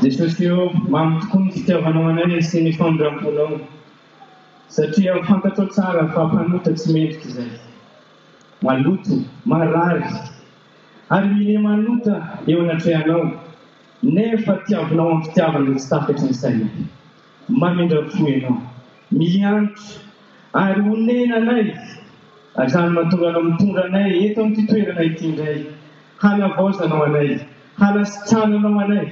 Jesosy ô, mamy tokoa ny fitiavanao anay sy ny famindram-ponao, satria fantatrao tsara fa mpanota tsy mendrika izahay. Maloto, marary, ary minia manota eo anatrehanao, nefa tiavinao amin'ny fitiavana tsy takatry ny sainay. Mamindra fo Ianao, miantra, ary onena anay, ary izany mahatonga Anao mitondra anay eto amin'ity toerana ity indray, hanavaozanao anay, hanasitrananao anay,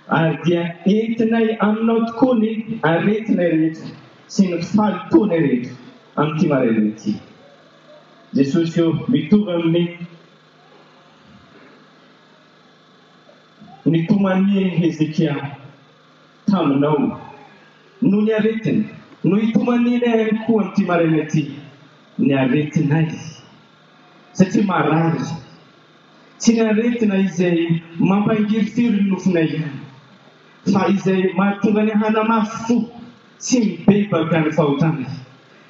ary dia entinay aminao tokoa ny aretinay rehetra sy ny fahalotoanay rehetra amin'ity maraina ity. Jesosy ô, mitovy amin'ny nitomanian'i Hezekia taminao noho ny aretiny, no hitomanianay ihany koa amin'ity maraina ity ny aretinay, satria marary. Tsy ny aretina izay mampangirifiry ny nofonay ihany, fa izay mahatonga anay hanamafy fo tsy mibebaka ny fahotanay,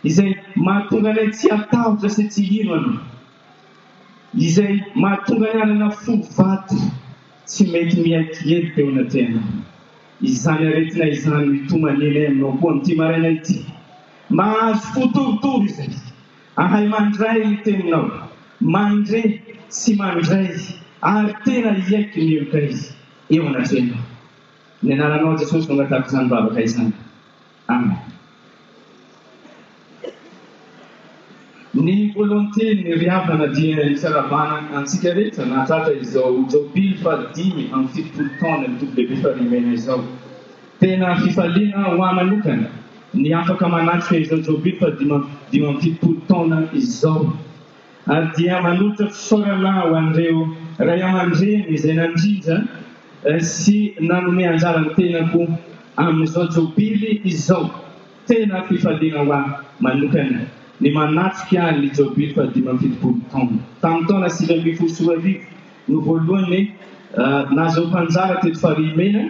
izay mahatonga anay tsy hatahotra sy tsy hino Anao, izay mahatonga anay hanana fo vato tsy mety miaiky heloka eo anatrehanao. Izany aretina izany no itomanianay aminao koa amin'ity maraina ity. Mahazo fo torotoro izay. Ahay mandray ny teninao, mandre sy mandray ary tena hiaiky ny helokay eo anatrehanao. Ny anaranao Jesosy no angatahako izany vavaka izany. Amen. Ny voalohan-teny ry havana dia ny fiarahabana antsika rehetra nahatratra izao jobily faha 75 taona ny Toby Lehibe Farihimena izao. Tena fifaliana ho ahy manokana ny afaka manatrika izao jobily faha 75 taona izao. Ary dia manolotra fisaorana ho an'ireo ray aman-dreny izay nandrindra sy nanome anjara ny tenako amin'izao jobily izao. Tena fifaliana ho ahy manokana ny manatrika ny jobily faha 75 taona. Tamin'ny taona 2019 no voalohany nahazoako anjara teto Farihimena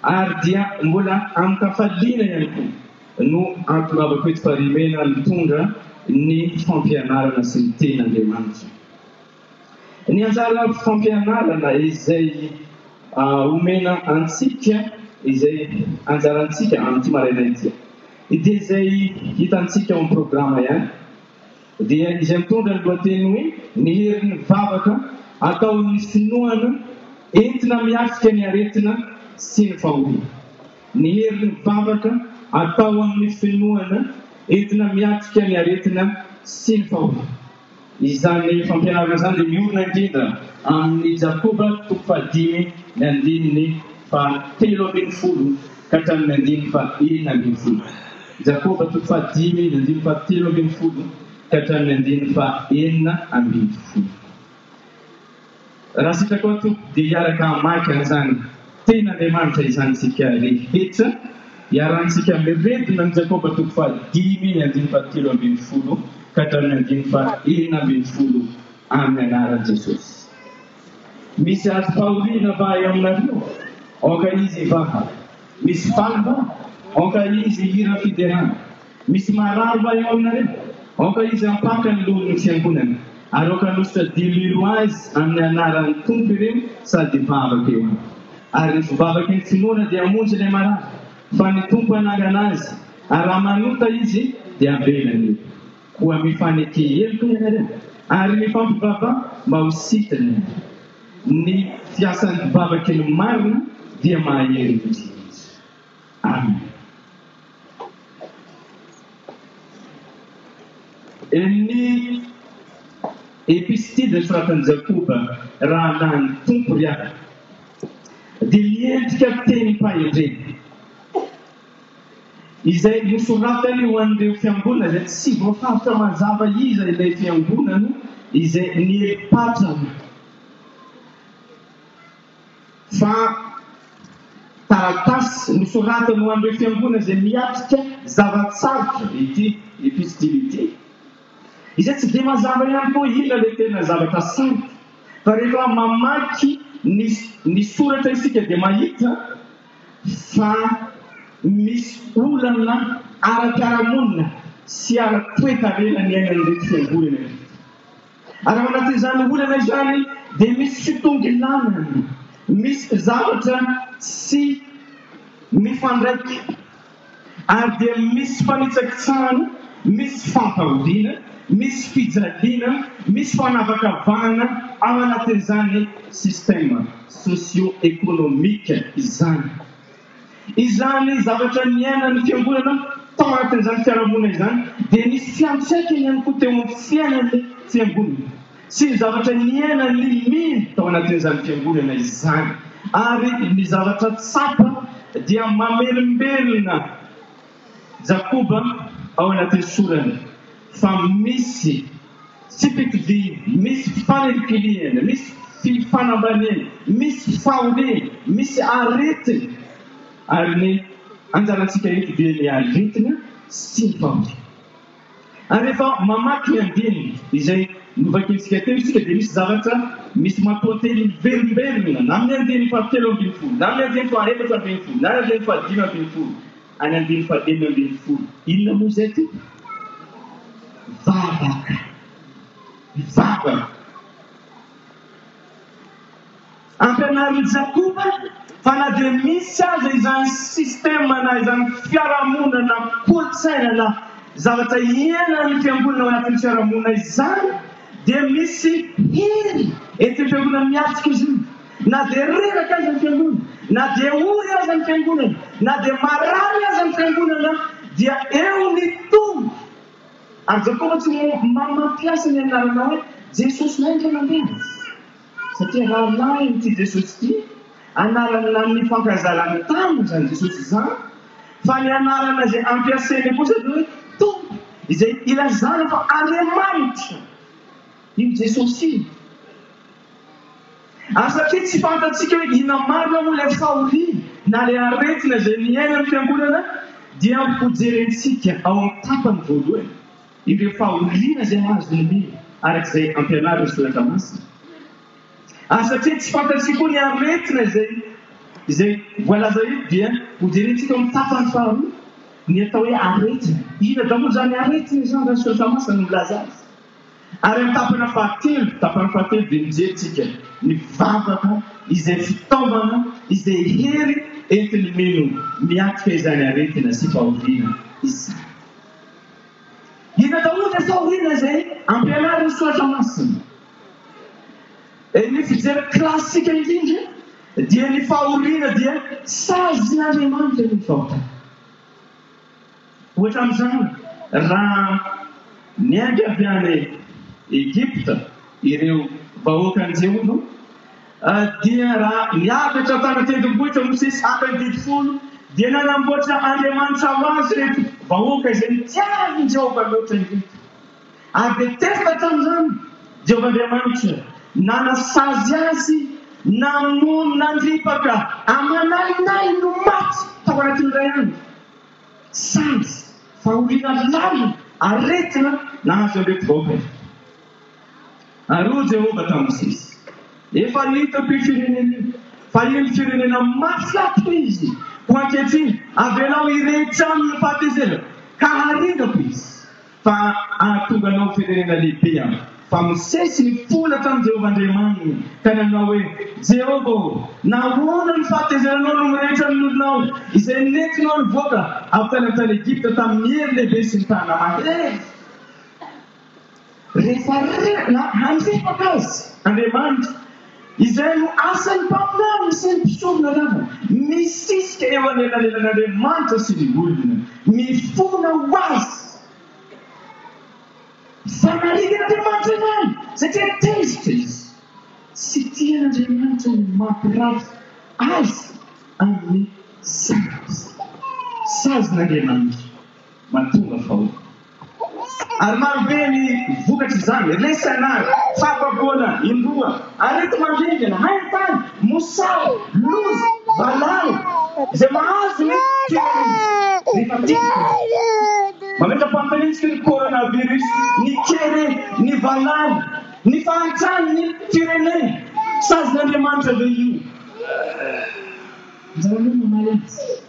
ary dia mbola amin-kafaliana ihany koa no ahatongavako eto Farihimena mitondra ny fampianarana sy ny tenin'Andriamanitra. Ny anjara fampianarana izay omena antsika, izay anjarantsika amin'ity maraina ity, dia izay hitantsika ao amin'ny programa ihany, dia izay mitondra ny lohateny hoe Ny herin'ny vavaka atao amin'ny finoana entina miatrika ny aretina sy ny fahoriana. Ny herin'ny vavaka atao amin'ny finoana entina miatrika ny aretina sy ny fahoriana. Izany fampianarana izany dia miorina indrindra amin'i Jakoba toko fahadimy ny andininy fahatelo ambin'ny folo ka hatramin'ny andininy fahenina ambin'ny folo. Jakoba toko fahadimy ny andininy fahatelo ambin'ny folo ka hatramin'ny andininy fahenina ambin'ny folo. Raha sitrakao Tompoko dia hiaraka hamaky an'izany Tenin'Andriamanitra izany isika rehetra. Hiarahantsika miredona ny Jakoba toko fahadimy ny andininy fahatelo ambin'ny folo ka hatramin'ny andininy fahenina ambin'ny folo amin'ny anaran'i Jesosy. Misy azom-pahoriana va eo aminareo? Aoka izy hivavaka. Misy faly va? Aoka izy hihira fiderana. Misy marary va eo aminareo? Aoka izy hampaka ny loholon'ny fiangonana, ary aoka hanosotra diloilo azy amin'ny anaran'ny Tompo ireo sady hivavaka eo aminy. Ary ny fivavaky ny finoana dia hamonjy ilay marary, fa ny Tompo hanangana azy, ary raha manota izy, dia havela ny helony. Koa mifaneke heloka ianareo, ary mifampivavaha mba ho sitrana ianareo. Ny fiasan'ny mpivavaky ny marina dia mahery indrindra. Amen. Ny epistily nosoratan'i Jakoba rahalahin'ny Tompo ry havana dia miendrika tenim-pahendrena izay nosoratany ho an'ireo fiangonana izay tsy voafaritra mazava iza ilay fiangonana izay nieli-patrana Fa taratasy nosoratany ho an'ireo fiangonana izay miatrika zava-tsarotra ity epistily ity, izay tsy dia mazava ihany koa inona ilay tena zavatra sarotra, fa rehefa mamaky ny ny soratra isika dia mahita fa misy olana ara-piarahamonina sy ara-toekarena niainan'ireto fiangonana ireto. Ary ao anatin'izany olana izany dia misy fitongilanana, Misy zavatra tsy mifandraika ary dia misy fanitsakitsahana, misy fampahoriana, misy fijaliana, misy fanavakavahana ao anatin'izany système socio-économique izany. Izany zavatra niainan'ny Fiangonana tao anatin'izany fiarahamonina izany dia nisy fiantraikany ihany koa teo amin'ny fiainan'ny Fiangonana sy ny zavatra niainan'ny mino tao anatin'izany Fiangonana izany. Ary ny zavatra tsapa dia mamelombelona Jakoba ao anatin'ny sorany fa misy tsy fitoviana, misy fanilikilihana, misy fifanambaniana, misy fahoriana, misy aretina, ary ny anjarantsika eto dia ny aretina sy ny fahoriana. Ary rehefa mamaky ny andininy izay novakintsika teo isika dia misy zavatra misy matoanteny miverimberina na amin'ny andininy fahatelo ambin'ny folo, na amin'ny andininy fahaefatra ambin'ny folo, na ny andininy fahadimy ambin'ny folo, any andininy fahenina ambin'ny folo. Inona moa izay tompoko? Vavaka. Vavaka. Ampianarin'i Jakoba fa na dia misy aza izany système na izany fiarahamonina na kolontsaina na zavatra iainan'ny fiangonana ao anatin'ny fiarahamonina izany dia misy hery entin'ny fiangonana miatrika izany. Na dia reraka aza ny fiangonana, na dia ory aza ny fiangonana, na dia marary aza ny fiangonana dia eo ny Tompo. Ary Jakoba tsy mampiasa ny anarana hoe Jesosy lainga mandeha. Satria rahalahiny ity Jesosy ity, anarana nifankazalany taminy izany Jesosy izany, fa ny anarana izay ampiasainy kosa dia hoe Tompo, izay ilazana fa Andriamanitra io Jesosy io. Ary satria tsy fantatsika hoe inona marina moa ilay fahoriana na ilay aretina izay niainan'ny fiangonana, dia hojerentsika ao amin'ny tapany voalohany ireo fahoriana izay azon'ny mino araka izay ampianarin'ny Soratra Masina. Ary satria tsy fantatsika koa ny aretina izay izay voalaza eto dia hojerentsika ao amin'ny tapany faharoa ny atao hoe aretina. Inona daholo izany aretina izany raha ny Soratra Masina no milaza azy? Ary amin'ny tapana fahatelo, tapany fahatelo dia mijery tsika ny vavaka izay fitaovana, izay hery entin'ny mino miatrika izany aretina sy fahoriana izany. Inona daholo ny fahoriana izay ampianarin'ny Soratra Masina? Ny fijery klasika indrindra dia ny fahoriana dia sazin'Andriamanitra ny fahotana. Ohatra amin'izany, raha niainga avy any Egypta ireo vahoakan'i Jehovah, dia raha niakatra tany an-tendrombohitra Mosesy haka ny Didy Folo, dia nanamboatra andriamanitra ho azy ireto vahoaka izay nitiavin'i Jehovah loatra ireto. Ary dia tezitra tamin'izany Jehovah Andriamanitra, nanasazy azy, namono nandripaka aman'alinaliny ho maty tao anatin'ny iray andro. Sazy, fahoriana lalina, aretina nahazo an'ireto vahoaka ireto. Ary hoy Jehovah tamin'i Mosesy, Efa hitako io firenena io, fa iny firenena mafy hatoka izy, koa ankehitriny avelao hirehitra aminy ny fahatezerako, ka haringako izy. Fa hahatonga anao ho firenena lehibe aho. Fa Mosesy nifola tamin'i Jehovah Andriamaniny, ka nanao hoe, Jehovah ô, nahoana ny fahatezeranao no mirehitra amin'ny olonao, izay nentinao nivoaka avy tany an-tany Egypta tamin'ny hery lehibe sy ny tanana mahery? Rehefa re na handripaka azy Andriamanitra, izay no asan'ny mpaminany sy ny mpisorona ravana, misisika eo anelanelan'Andriamanitra sy ny olona, mifona ho azy. Fanarian'Andriamanitra ihany, satria tezitra izy. Tsy tian'Andriamanitra ny mampirafy azy amin'ny sazy. Sazin'Andriamanitra mahatonga fahoriana. Ary marobe ny vokatr'izany, resy an'ady, fahababoana indroa, areti-mandringana, haintany, mosary, loza, valala, izay mahazo ny firenena rehefa tezitra. Mametra-panontaniantsika ny coronavirus, ny kere, ny valala, ny fahantran'ny firenena. Sazin'Andriamanitra ve io? Anjaranao ny mamaly azy.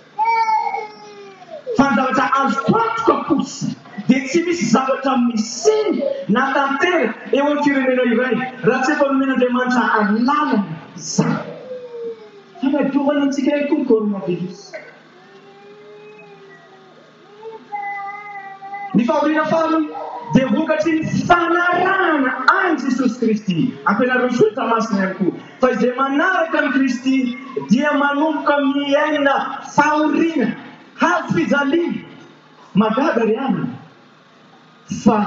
Fa ny zavatra azoko antoka kosa dia tsy misy zavatra miseho na tanteraka eo amin'ny firenena iray raha tsy efa nomen'Andriamanitra alalana izany. Fanadiovana antsika ihany koa ny coronavirus. Ny fahoriana faharoa dia vokatry ny fanarahana an'i Jesosy Kristy. Ampianarin'ny Soratra Masina ihany koa fa izay manaraka an'i Kristy dia manomboka miaina fahoriana, hazo fijaliana. Mahagaga ry havana fa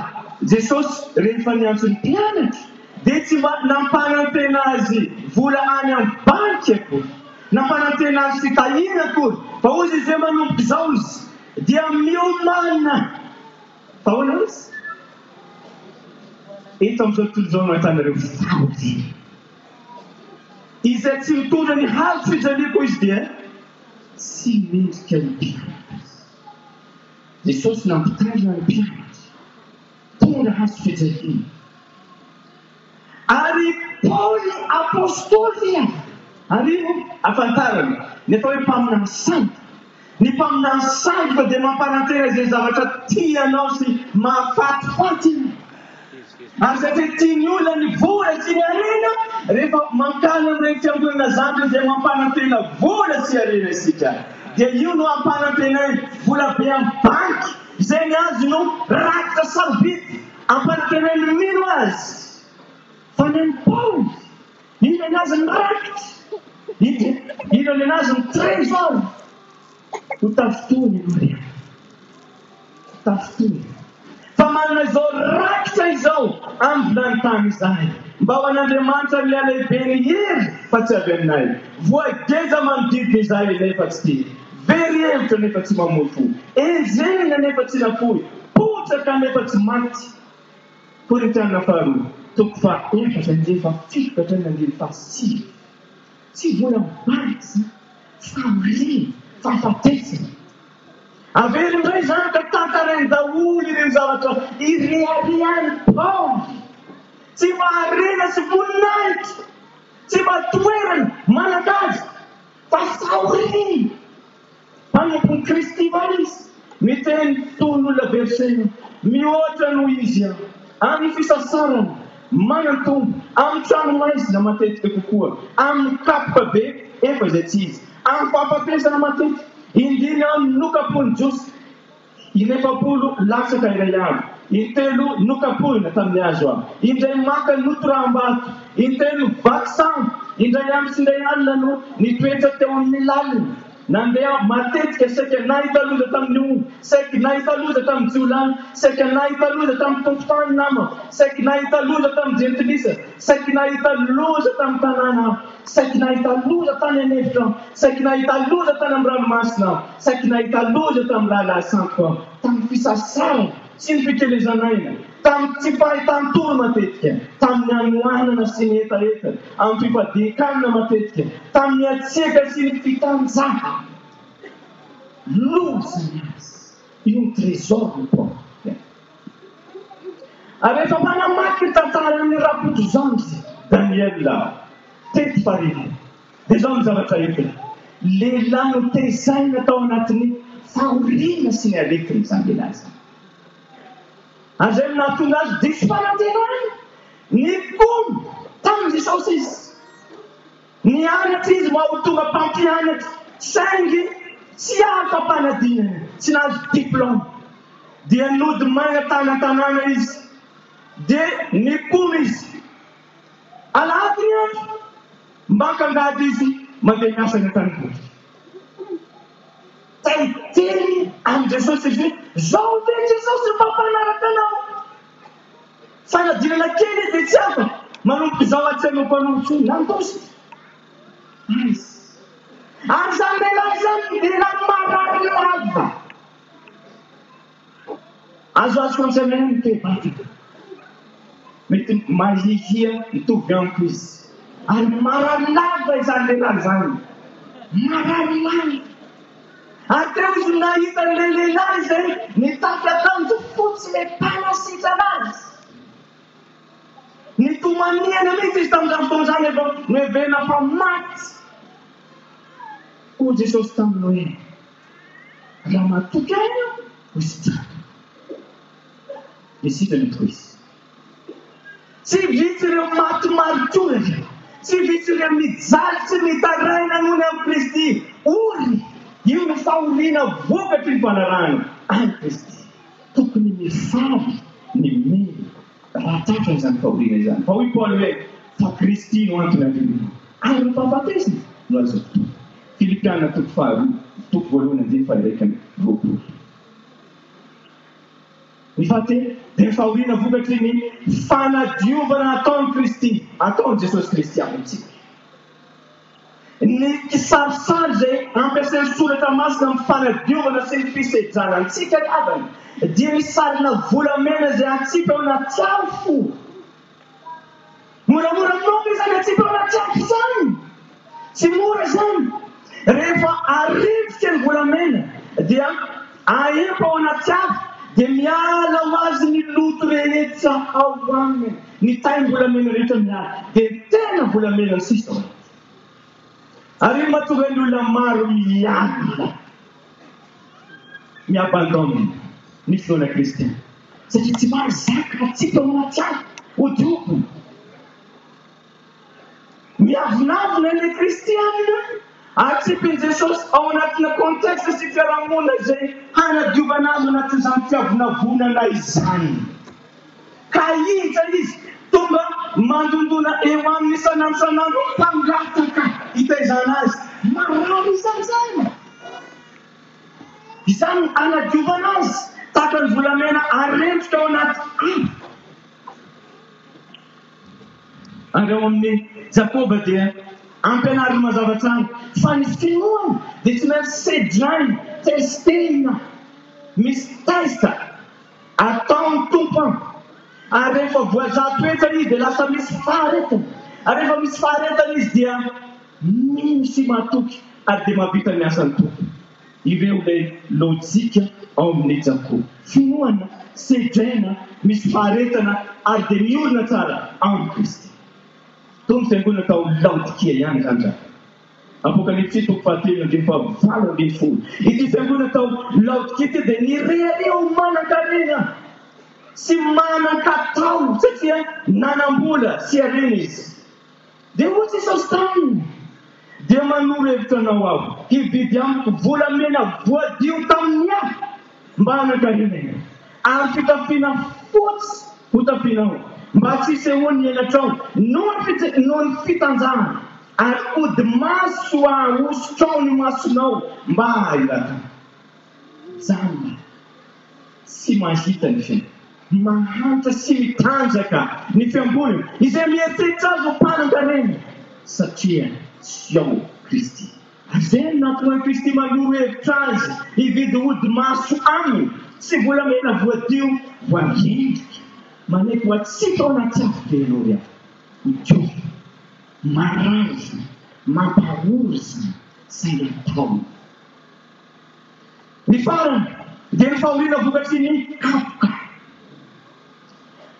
Jesosy rehefa niantso ny mpianatra dia tsy mba nampanantena azy vola any amin'ny banky akory, nampanantena azy fitahiana akory, fa hoy izy izay manomboka izao izy dia miomàna. Fa ahoana hoy izy? Eto amin'izao tontolo izao no ahitanareo fahoriana. Izay tsy mitondra ny hazo fijaliako hoy izy dia tsy mendrika ny mpianatra izy. Jesosy nampitandrina ny mpianatra, Tonga hazo fijaliana. Ary Paoly apostoly ary, ary io afantarana ny atao hoe mpaminany sandoka. Ny mpaminany sandoka dia mampanantena izay zavatra tianao sy mahafatifaty anao. Ary satria tian'ny olona ny vola sy ny harena, rehefa mankany amin'ireny fiangonana zandriny izay mampanantena vola sy harena isika, dia io no ampanantenainy, vola be amin'ny banky, izay ny azy no rakitra sarobidy, ampanantenainy ny mino azy. Fa ny an'i Paoly, inona ny azy ny rakitra? Inona ny azy ny trésor? Ho tafintohina ianao ry havana. Ho tafintohina. Fa manana izao rakitra izao amin'ny vilany tany izahay, mba ho an'Andriamanitra ny halehiben'ny hery fa tsy avy aminay. Voageja manodidina izahay nefa tsy tia. Very hevitra nefa tsy mamoy fo. Enjehina nefa tsy nafoy. Potraka nefa tsy maty. Korintiana faharoa, toko fahaefatra andininy fahafito ka hatramin'ny andininy fahasivy. Tsy vola mibarika izany, fahoriana, fahafatesana. Averiny indray izany ka tantarainy daholo ireo zavatra ireharehan'i Paoly. Tsy mba harena sy voninahitra, tsy mba toerana manan-kaja, fa fahoriana. Mpanompon'i Kristy va izy? Miteny toy ny olona very saina, mihoatra noho izy aho, amin'ny fisasarana, manan-tombo, amin'ny tranomaizina matetika kokoa, amin'ny kapoka be efa izay tsy izy, amin'ny fahafatesana matetika, indrindra aho nokapohin'ny Jiosy inefapolo latsaka iray andro, intelo nokapohina tamin'ny hazo aho, indray maka notoraham-bato, intelo vaky sambo, indray andro sy indray alina no nitoetra teo amin'ny lalina. Nandeha aho matetika saika nahita loza tamin'ny omby, saiky nahita loza tamin'ny jiolahy, saika nahita loza tamin'ny tompon-tany namako, saiky nahita loza tamin'ny jentilisa, saiky nahita loza tamin'ny tanàna aho, saiky nahita loza tany an'efitra aho, saiky nahita loza tany amin'ny ranomasina aho, saiky nahita loza tamin'ny rahalahy santiko aho, tamin'ny fisasarana sy ny fikelezan'aina, tamin'ny tsy fahitan-tory matetika, tamin'ny hanoanana sy ny hetaheta, amin'ny fifadian-kanina matetika, tamin'ny hatsiaka sy ny fitanjahana. Loza ny azy. Io ny trésor ny Paoly. Ary rehefa manamaky ny tantaran'ny Rakotozandry Daniel teto Farihana, dia izao ny zavatra entiny, lehilahy notezaina tao anatin'ny fahoriana sy ny aretina izany lehilahy izany. Ary izay no nahatonga azy diso fanantenana. Nikomy tamin'i Jesosy izy. Nianatra izy mba ho tonga mpampianatra, saingy tsy afa-panadinana, tsy nahazo diplaoma. Dia nody maina tany an-tanàna izy. Dia nikomy izy. Alahady ny andro, maka angady izy mandeha miasa any an-tanimboly. Te hiteny amin'i Jesosy izy hoe, Zao ve Jesosy no mpampanaraka anao? Fanadinana kely izy dia tsy afaka. Manomboka izao aho tsy hanompo anao intsony. Nandositra izy. Ary izany lehilahy izany lehilahy marary lava. Azoazoko an-tsaina ihany ny toe-batana. Mety mahihia mitovy amiko izy. Ary marary lava izany lehilahy izany. Marary lava. Ary teo izy no nahita an'ilay lehilahy izay nitafy akanjo fotsy ilay mpanasitrana azy. Nitomaniana mihitsy izy tamin'izany fotoana izany efa noheverina fa maty. Hoy Jesosy taminy hoe, Raha matoky ahy ianao, ho sitrana. Dia sitrana tokoa izy. Tsy vitsy ireo maty maritiora, Tsy vitsy ireo mijaly sy mitaraina noho ny amin'i Kristy. Ory! Io no fahoriana vokatry ny fanarahana an'i Kristy. Tokony mifaly ny mino raha tratra izany fahoriana izany. Fa hoy Paoly hoe, Fa Kristy no antony hahavelomana, ary ny fahafatesana no azo atao. Filipiana toko faharoa, toko voalohany andininy faha-21. Ny fahatelo dia ny fahoriana vokatry ny fanadiovana ataon'i Kristy, ataon'i Jesosy Kristy amintsika. Ny kisarisary izay ampiasain'ny Soratra Masina amin'ny fanadiovana sy ny fisedrana antsika ry havana dia ny sarina volamena izay atsipy ao anaty afo. Moramora aminao ve izany atsipy ao anaty afo izany? Tsy mora izany. Rehefa arendrika ny volamena dia aempo ao anaty afo dia miala ho azy ny loto rehetra ao aminy, ny taim-bolamena rehetra miala dia tena volamena ny sisa ao anatiny. Ary io mahatonga ny olona maro miala, mi-abandonne ny finoana kristiana satria tsy mahazaka atsipy ao anaty afo, hodiovina. Miavonavona ilay kristiana, atsipin'i Jesosy ao anatina contexte sy fiarahamonina izay hanadiovana azy ao anatin'izany fiavonavonana izany. Ka hiditra izy, tonga mandondona eo aminy isan'andro isan'andro mpangataka hitaizana azy. Marary izy amin'izany. Izany no hanadiovana azy, tahaka ny volamena arendrika ao anaty afo. Ary ao amin'ny Jakoba dia ampianariny mazava tsara fa ny finoana dia tsy maintsy sedraina, testena, misy test ataon'ny Tompo an! Ary rehefa voazaha toetra izy dia lasa misy faharetana, ary rehefa misy faharetana izy dia mino sy matoky ary dia mahavita ny asan'ny Tompo. Ireo ilay lojika ao amin'ny Jakoba. Finoana, sedraina, misy faharetana ary dia miorina tsara amin'i Kristy. Toy ny fiangonana tao Laodikia ihany izany izany. Apokalypsy toko fahatelo andininy fahavalo ambinifolo. Ity fiangonana tao Laodikia ity dia nirehareha ho manan-karena sy manan-katao satria nanam-bola sy harena izy. Dia hoy Jesosy taminy, Dia manoro hevitra anao Aho, hividy amiko volamena voadio tamin'ny afo, mba hanan-karena ianao, ary fitafiana fotsy hotafianao, mba tsy hisehoan'ny henatrao noho ny fitanjahana, ary hodi-maso hahosotrao ny masonao mba hahiratana. Jamba tsy mahita ny fiainana. Mahantra sy mitanjaka ny fiangonana izay mieritreritra azy ho mpanan-karena satria tsy ao Kristy. Ary izay no nahatonga an'i Kristy manoro hevitra azy hividy hodi-maso aminy sy volamena voadio voaendrika. Manaiky ho antsika ao anaty afo ve ianao ry havana? Mitovy. Marary izany, mampahory izany, saingy ataony. Ny farany dia ny fahoriana vokatry ny kapoka.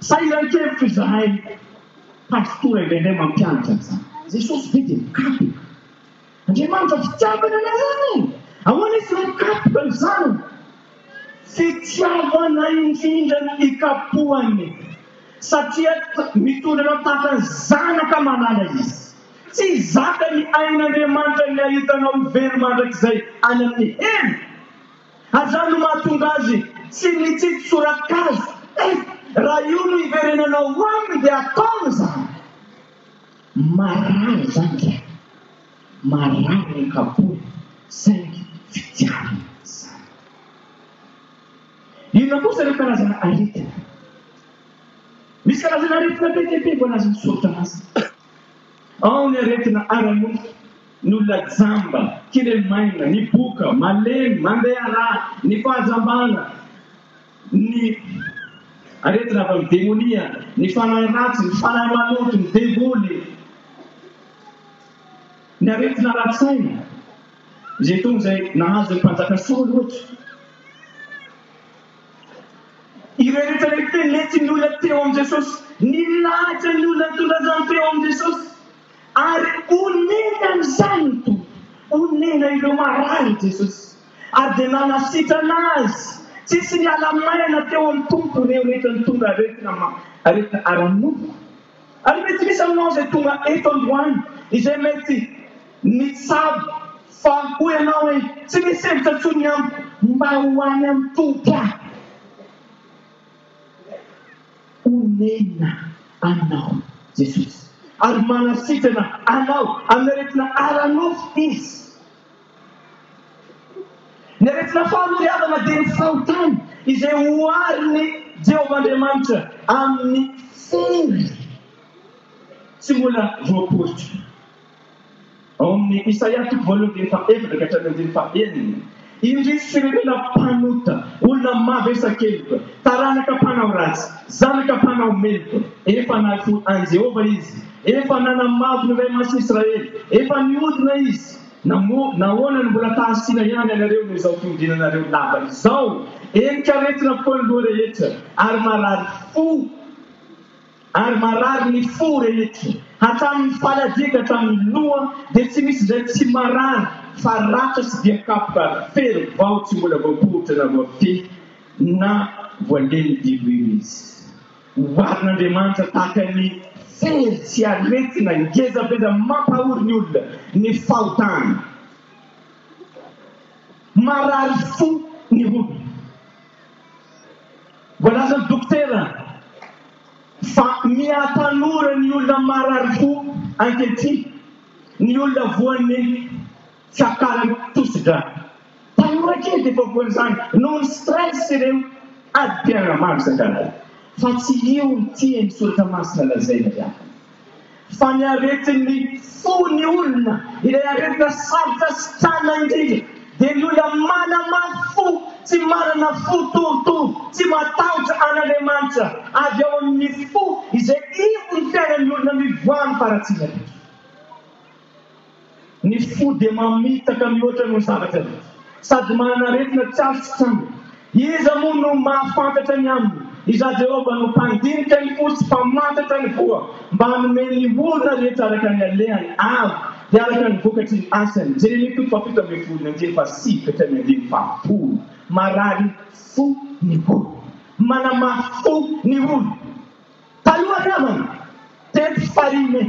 Sahiran-kevitra izahay pastora indraindray mampianatra an'izany. Jesosy ve dia mikapoka? Andriamanitra fitiavana anie izany e! Ahoana izy no mikapoka ny zanany? Fitiavana indrindra no ikapohany satria mitondra anao tahaka ny zanaka malala izy. Tsy zaka ny ain'Andriamanitra ny hahita anao ho very mandrakizay any amin'ny helo. Ary izany no mahatonga azy tsy mitsitsy tsorakazo. Eh! Raha io no hiverenanao ho aminy dia ataony izany. Marary izany ka. Marary ny kapohy saingy fitiavana izany. Inona kosa ireo karazana aretina? Misy karazana aretina be dia be voalazan'ny soratra masina. Ao ny aretina ara-nofo, ny olona jamba, kilemaina, ny boka, malemy, mandeha rà, ny fahajambana, ny aretina avy amin'ny demonia, ny fanahy ratsy, ny fanahy maloto, ny devoly, ny aretina ara-tsaina, izay tonga izay nahazo ny mpanjaka Saoly ohatra. Ireo rehetra rehetra nentin'ny olona teo amin'i Jesosy, nilahatra ny olona nitondra izany teo amin'i Jesosy, ary onena an'izany ny Tompo. Onena ireo marary Jesosy, ary dia nanasitrana azy. Tsisy niala maina teo amin'ny Tompo ireo rehetra nitondra aretina aretina ara-nofo. Ary mety misy aminao izay tonga eto androany izay mety nitsabo fa hoy ianao hoe, Tsy misy hevitra intsony ny amiko, mba ho any amin'ny Tompo aho. Onena anao Jesosy ary manasitrana anao amin'ny aretina ara-nofo Izy. Ny aretina faharoa ry havana dia ny fahotana izay oharin'i Jehovah Andriamanitra amin'ny fery tsy mbola voaporitra. Ao amin'ny Isaia toko voalohany andininy fahaefatra ka hatramin'ny andininy fahenina, Indrisy firenena mpanota, olona mavesa-keloka, taranaka mpanao ratsy, zanaka mpanao meloka, efa nahafoy an'i Jehovah izy, efa nanamavo ny Ray Masin'i Israely, efa nihodina izy. Nahoana no mbola tahasiana ihany ianareo noho izao fihodinanareo lava izao? Henika aretina avokoa ny loha rehetra, ary marary fo, ary marary ny fo rehetra. Hatramin'ny faladia ka hatramin'ny loha dia tsy misy izay tsy marary, fa ratra sy dian-kapoka ary fery vao tsy mbola voaporitra na voafehy na voalemin'ny diloilo izy. Oharin'Andriamanitra tahaka ny fery sy aretina ngezabeza mampahory ny olona ny fahotana. Marary fo ny olona. Voalazan'ny dokotera fa mihatanora ny olona marary fo ankehitriny, ny olona voan'ny fiakaran'ny tosidra. Tanora kely dia efa voan'izany noho ny stress ireo adim-piainana maro isan-karazany. Fa tsy io no tian'ny soratra masina lazaina ry havana. Fa ny aretin'ny fo ny olona, ilay aretina sarotra sitranina indrindra, dia ny olona manamafy fo, tsy manana fo torotoro, tsy matahotra an'Andriamanitra, avy ao amin'ny fo izay ivon'ny fiainan'ny olona mivoaha ny faharatsiana rehetra. Ny fo dia mamitaka mihoatra noho ny zavatra rehetra, sady manana aretina tsy azo sitranina. Iza moa no mahafantatra ny aminy? Izaho Jehovah no mpandinika ny fo sy mpamantatra ny voa, mba hanome ny olona rehetra araka ny alehany avy, dia araka ny vokatry ny asany. Jeremia toko fahafito ambin'ny folo, ny andininy fahasivy ka hatramin'ny andininy fahafolo. Marary fo ny olona. Manamafy fo ny olona. Taloha ry havana, teto Farime,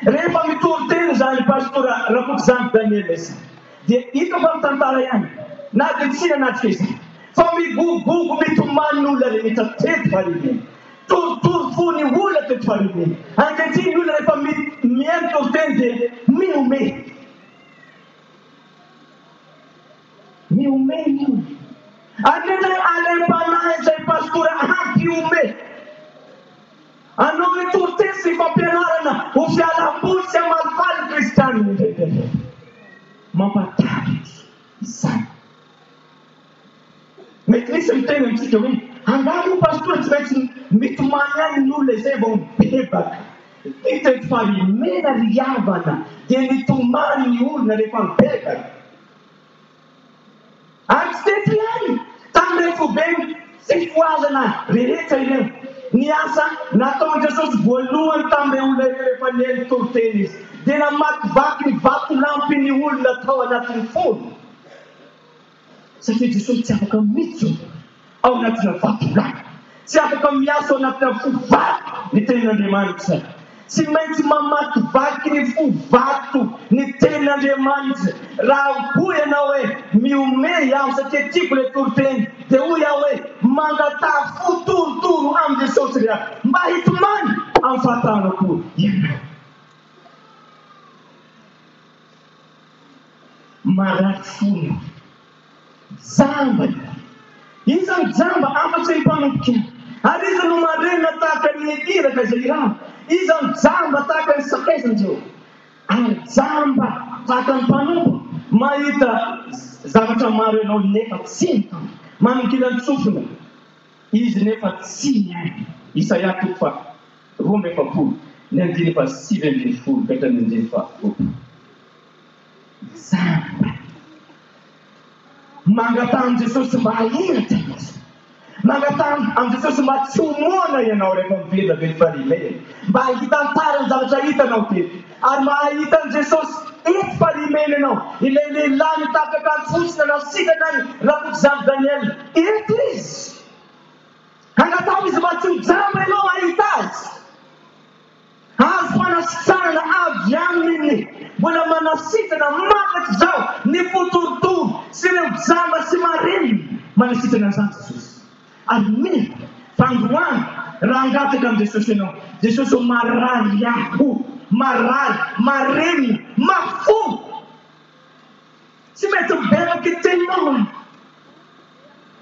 rehefa mitory teny izany Pastora Rakotozandry Daniel izany, dia hitako amin'ny tantara ihany, na dia tsy nanatrika izany, fa migogogo mitomany ny olona rehetra teto Farime. Torotoro fo ny olona teto Farime. Ankehitriny ny olona rehefa mihaino toriteny dia mihomehy. Mihomehy ny olona. Ary indraindray alaim-panahy izay pastora hampihomehy. Hanao ny toriteny sy fampianarana ho fialam-boly sy hamalifaly ny kristianina indraindray. Mampatahotra izany. Mety misy miteny amintsika hoe, angaha moa pastora tsy maintsy mitomany ihany ny olona izay vao mibebaka? Ny teto Farimena ry havana dia nitomany ny olona rehefa mibebaka. Ary tsy teto ihany, tamin'ireo foiben'ny fifohazana rehetra ireo. Ny asa nataon'i Jesosy voalohany tamin'ireo olona ireo rehefa niely toriteny Izy dia namakivaky ny vatolampy ny olona tao anatin'ny fony. Satria Jesosy tsy afaka mijoro ao anatina vatolampy, tsy afaka miasa ao anatina fo vato ny Tenin'Andriamanitra. Tsy maintsy mamakivaky ny fo vato ny Tenin'Andriamanitra. Raha hoy ianao hoe, Mihomehy aho satria tiako ilay toriteny, dia hoy aho hoe, Mangataha fo torotoro amin'i Jesosy ry aho, mba hitomany amin'ny fahatahana koa ianao. Marary fo ny olona. Jamba ny olona. Iza no jamba afa-tsy ny mpanompo kely? Ary iza no marenina tahaka ny iraka izay irahako? Iza no jamba tahaka ny sakaizan'i Jehovah? Ary jamba tahaka ny mpanompo? Mahita zavatra maro ianao nefa tsy mitandrina. Manongilan-tsofina izy nefa tsy mihaino. Isaia toko faha 42, ny andininy faha 19 ka hatramin'ny andininy faha 20. Jamba. Mangataha amin'i Jesosy mba hahiratra izy. Mangataha amin'i Jesosy mba tsy ho moana ianao rehefa miverina avy eto Farimea. Mba hitantara ny zavatra hitanao teto. Ary mba hahita an'i Jesosy eto Farimea ianao. Ilay lehilahy nitafy akanjo fotsy nanasitrana an'i Rakotozandry Daniel. Eto izy. Angataho izy mba tsy ho jamba ianao hahita azy. Azo fanasitranana avy Aminy. Mbola manasitrana mandrakizao ny fo torotoro sy ireo jamba sy marenina. Manasitrana an'izany Jesosy. Ary mino fa androany raha hangataka amin'i Jesosy ianao, Jesosy ô marary aho, marary, marenina, mafy fo. Tsy mety mibebaka ny teninao aho.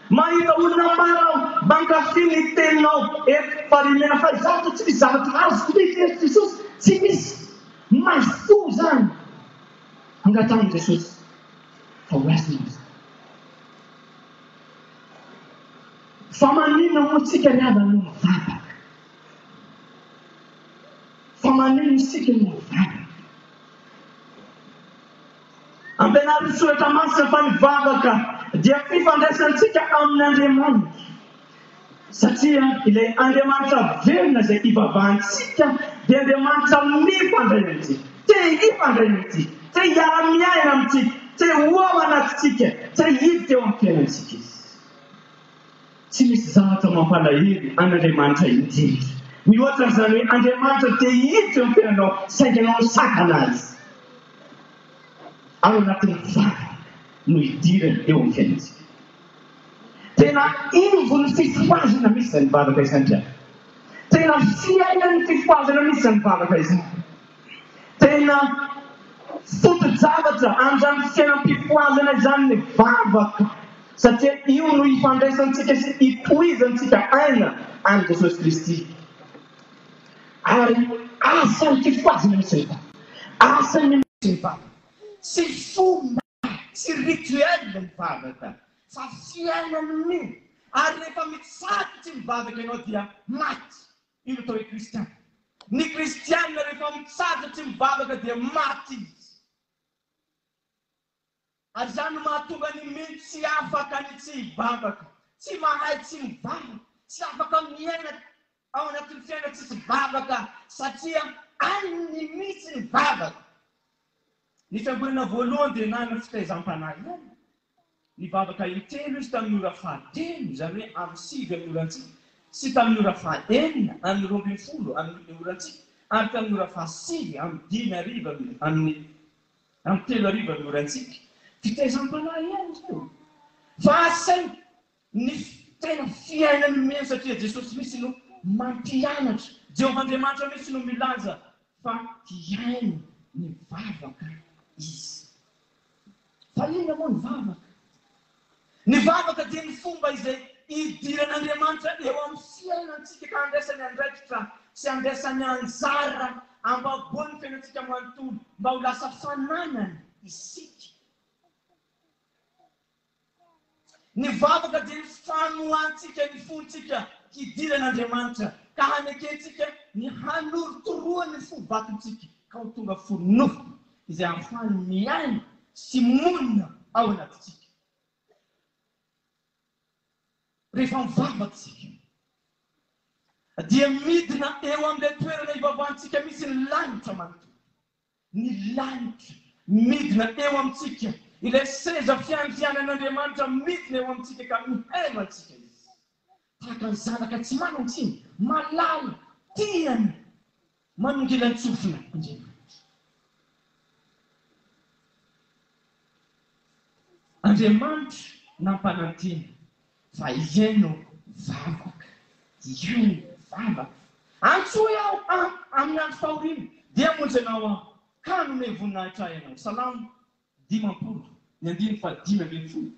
Mahita olona maro aho mankafy ny teninao eto Farihimena fa izaho toa tsy misy zavatra azoko mihitsy eto Jesosy, tsy misy. Mafy fo izany. Angataho amin'i Jesosy fa ho azonao izany. Fa maninona moa tsika ry havana no mivavaka? Fa maninona isika no mivavaka? Ampianarin'ny Soratra Masina fa ny vavaka dia fifandraisantsika amin'Andriamanitra, satria ilay Andriamanitra velona izay ivavahantsika dia Andriamanitra mifandray amintsika, te hifandray amintsika, te hiara-miaina amintsika, te ho ao anatintsika, te hiditra eo amin'ny fiainantsika Izy. Tsy misy zavatra mampalahelo an'Andriamanitra indrindra mihoatra an'izany hoe Andriamanitra te hiditra eo amin'ny fiainanao saingy ianao misakana Azy. Ao anatin'ny vavaka no hidirany eo amin'ny fiainantsika. Tena ivon'ny fifohazana mihitsy izany vavaka izany ry havana. Tena fiainan'ny fifohazana mihitsy izany vavaka izany. Tena foto-javatra amin'izany fiainam-pifohazana izany ny vavaka, satria io no ifandraisantsika sy itohizantsika aina amin'i Jesosy Kristy. Ary asan'ny fifohazana mihitsy ny vavaka. Asan'ny mihitsy ny vavaka. Tsy fomba, tsy rituel ny vavaka, fa fiainan'ny mino. Ary rehefa mitsahatra tsy mivavaka ianao dia maty. Io no atao hoe kristiana. Ny kristiana rehefa mitsahatra tsy mivavaka dia maty izy. Ary izany no mahatonga ny mino tsy afaka ny tsy hivavaka, tsy mahay tsy mivavaka, tsy afaka miaina ao anatin'ny fiainana tsisy vavaka satria ainy mihitsy ny vavaka. Ny fiangonana voalohany dia nanana fitaizam-panahy ihany. Nivavaka intelo izy tamin'ny ora fahatelo, izany hoe amin'ny 9 amin'ny orantsika, sy tamin'ny ora fahenina amin'ny 12 amin'ny orantsika, ary tamin'ny ora fahasivy amin'ny dimy hariva amin'ny amin'ny telo hariva amin'ny orantsika. Fitaizam-panahy ihany izao. Fa asaina ny tena fiainan'ny mino satria Jesosy mihitsy no mampianatra, Jehovah Andriamanitra mihitsy no milaza fa hihaino ny vavaka Izy. Fa inona moa ny vavaka? Ny vavaka dia ny fomba izay idiran'Andriamanitra eo amin'ny fiainantsika ka andraisany andraikitra sy andraisany anjara ambaboan'ny fiainantsika manontolo mba ho lasa fananany isika. Ny vavaka dia ny famoahantsika ny fontsika hidiran'Andriamanitra ka hanekentsika ny hanorotoroany ny fo vatontsika ka ho tonga fo nofo izay ahafahany miaina sy monina ao anatintsika. Rehefa mivavaka isika dia midina eo amin'ilay toerana ivavahantsika mihitsy ny lanitra manontolo. Ny lanitra midina eo amintsika, ilay seza fiandrianan'Andriamanitra midina eo amintsika ka mihaino antsika Izy. Tahaka ny zanaka tsy manan-tsiny, malala, tiany, manongilan-tsofina Andriamanitra. Andriamanitra nampanantena fa hihaino vavaka, hihaino vavaka. Antsoy aho amin'ny andro fahoriana, dia hamonjy anao aho, ka hanome voninahitra ahy ianao. Salamo 50, ny andininy faha-15.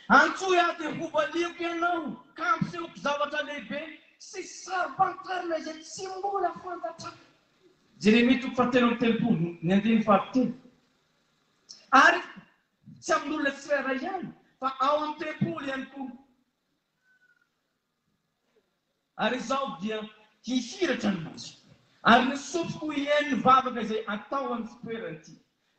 Antsoy aho dia hovaliako ianao, ka hampisehoko zavatra lehibe sy saro-pantarina izay tsy mbola fantatrao. Jeremia toko faha-33, ny andininy fahatelo. Ary tsy amin'olona tsirairay ihany, fa ao amin'ny tempoly ihany koa. Ary izaho dia hihiratra ny masoko, ary ny sofiko hihaino ny vavaka izay atao amin'ny fitoerana ity.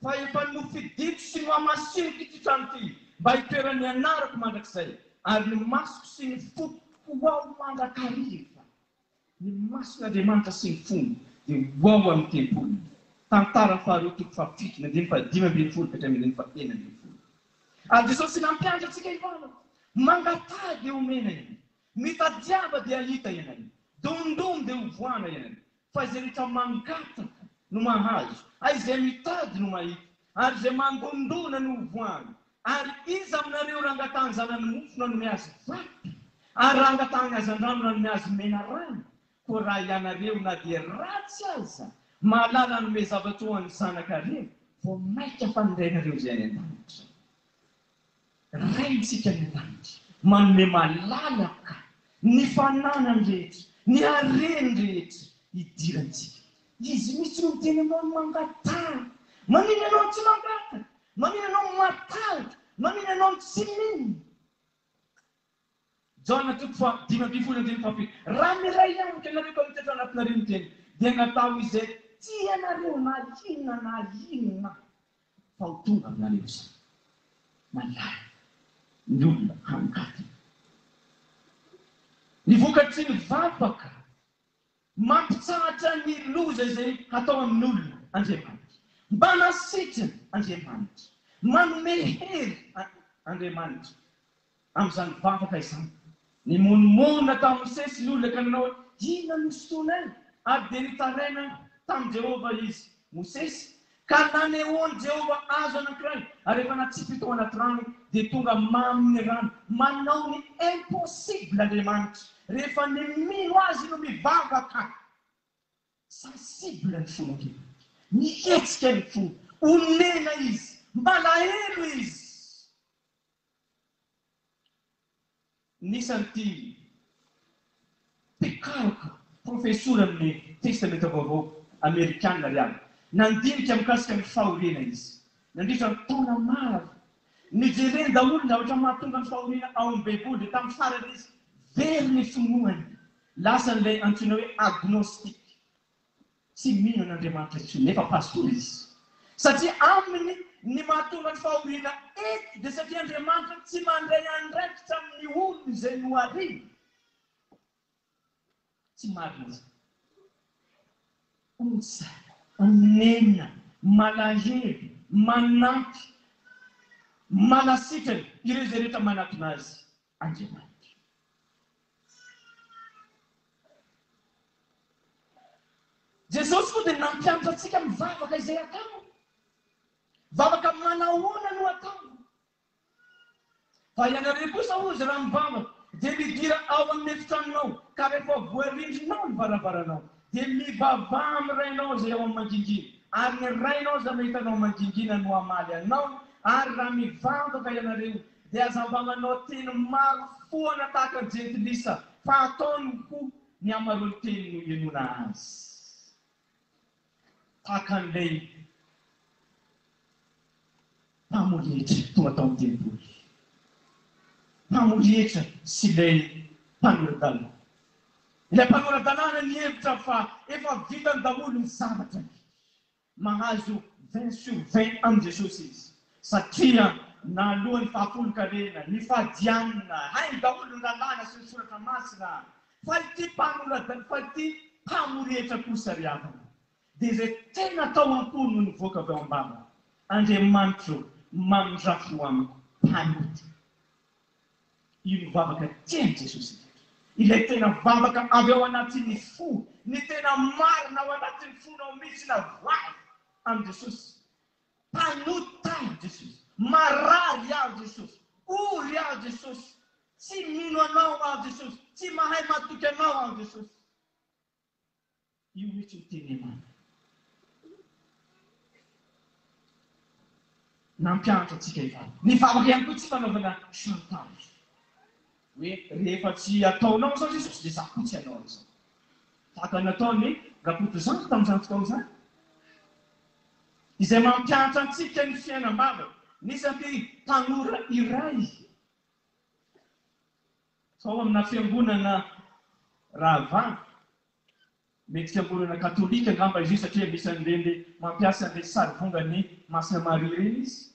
Fa efa nofidiko sy nohamasiniko ity trano ity, mba hitoeran'ny anarako mandrakizay, ary ny masoko sy ny foko ho ao mandrakariva. Ny mason'Andriamanitra sy ny fony dia ho ao amin'ny tempoliny. Tantara faharoa toko fahafito, ny andininy faha-15 ka hatramin'ny andininy faha-16. Ary Jesosy nampianatra antsika hivavaka, Mangataha dia homena ianareo, mitadiava dia hahita ianareo, dondomy dia hovoahana ianareo. Fa izay rehetra mangataka no mahazo, ary izay mitady no mahita, ary izay mandondona no hovoahana. Ary iza aminareo raha angatahan'ny zanany mofo no hanome azy vato, ary raha angatahany hazandrano no hanome azy menarana? Koa raha ianareo, na dia ratsy aza, mahalala hanome zava-tsoa ho an'ny zanakareo, vao mainka fa ny Rainareo izay any an-danitra. Raintsika any an-danitra, manome malalaka ny fananany rehetra, ny hareny rehetra hidirantsika. Izy mihitsy no miteny aminao ny mangataha. Maninona ianao no tsy mangataka? Maninona ianao no matahotra? Maninona ianao no tsy mino? Jaona toko faha 15 andininy faha 7, Raha miray amiko ianareo ka mitoetra ao anatinareo ny teniko, dia angataho izay tianareo na inona na inona, fa ho tonga aminareo izany. Malahelo ny olona hangataka. Ny vokatry ny vavaka Mampitsahatra ny loza izay hatao amin'olona Andriamanitra. Manasitrana Andriamanitra. Manome hery Andriamanitra amin'izany vavaka izany. Nimonomonona tamin'i Mosesy ny olona ka nanao hoe, Inona no sotroinay? Ary dia nitaraina tamin'i Jehovah izy. Mosesy, ka nanehoan'i Jehovah hazo anankiray, ary rehefa natsipy tao anaty rano, dia tonga mamy ny rano. Manao ny impossible Andriamanitra, rehefa ny mino Azy no mivavaka. Sensible ny fon'Andriamanitra, mihetsika ny fony, onena Izy, malahelo Izy. Nisan'ity mpikaroka profesoran'ny Testamenta Vaovao Amerikana ry havana. Nandinika mikasika ny fahoriana izy nandritra ny taona maro. Nijereny daholo ny zavatra mahatonga ny fahoriana ao amin'ny Baiboly, dia tamin'ny farany izy very ny finoany. Lasa ilay antsoina hoe agnostique. Tsy mino an'Andriamanitra intsony nefa pastora izy. Satria aminy ny mahatonga ny fahoriana eto dia satria Andriamanitra tsy mandray andraikitra amin'ny olony izay nohariny. Tsy marina izany. Ontsa, onena, malahelo, manampy, manasitrana ireo izay rehetra manatona Azy Andriamanitra. Jesosy koa dia nampianatra antsika mivavaka izay atao. Vavaka manahoana no atao? Fa ianareo kosa hozy raha mivavaka dia midira ao amin'ny efitranonao ka rehefa voarindrinao ny varavaranao dia mivavaha amin'ny Rainao izay ao amin'ny mangingina ary ny Rainao izay mahita anao mangingina no hamaly anao ary raha mivavaka ianareo Dia aza mba manao teny maro foana tahaka ny jentilisa, fa ataony ho ny hamaroan'ny teny no ihainoana azy. Tahaka an'ilay mpamory hetra tonga tao amin'ny tempoly. Mpamory hetra sy ilay mpanora-dalàna. Ilay mpanora-dalàna nihevitra fa efa vitany daholo ny zavatra rehetra. Mahazo vingt sur vingt amin'i Jesosy izy satria nahaloa ny fahafolon-karena, ny fahadianina, hainy daholo ny lalàna sy ny soratra masina, fa ity mpanora fa ity mpamory hetra kosa ry havana dia izay tena tao am-pony no nivoaka avy ao am-bavany, Andriamanitro mamindrà fo amiko mpanota. Io no vavaka tian'i Jesosy indrindra. Ilay tena vavaka avy ao anatin'ny fo, ny tena marina ao anatin'ny fonao mihitsy navoahy amin'i Jesosy. Mpanota aho Jesosy, marary aho Jesosy, ory aho Jesosy, tsy mino Anao aho Jesosy, tsy mahay matoky Anao aho Jesosy. Io mihitsy no teny Emana. Nampianatra antsika hivavaka. Ny vavaka ihany koa tsy fanaovana chantage. Hoe rehefa tsy ataonao izao Jesosy dia izaho koa tsy hanao an'izao. Tahaka ny nataon'i Rakotozandry tamin'izany fotoana izany. Izay mampianatra antsika ny fiainam-bavaka. Nisy an'ity tanora iray tao amina fiangonana rahavavy Mety fiangonana katolika angamba izy io satria misy an'ireny mampiasa an'ireny sarivongan'i Masina Maria ireny izy.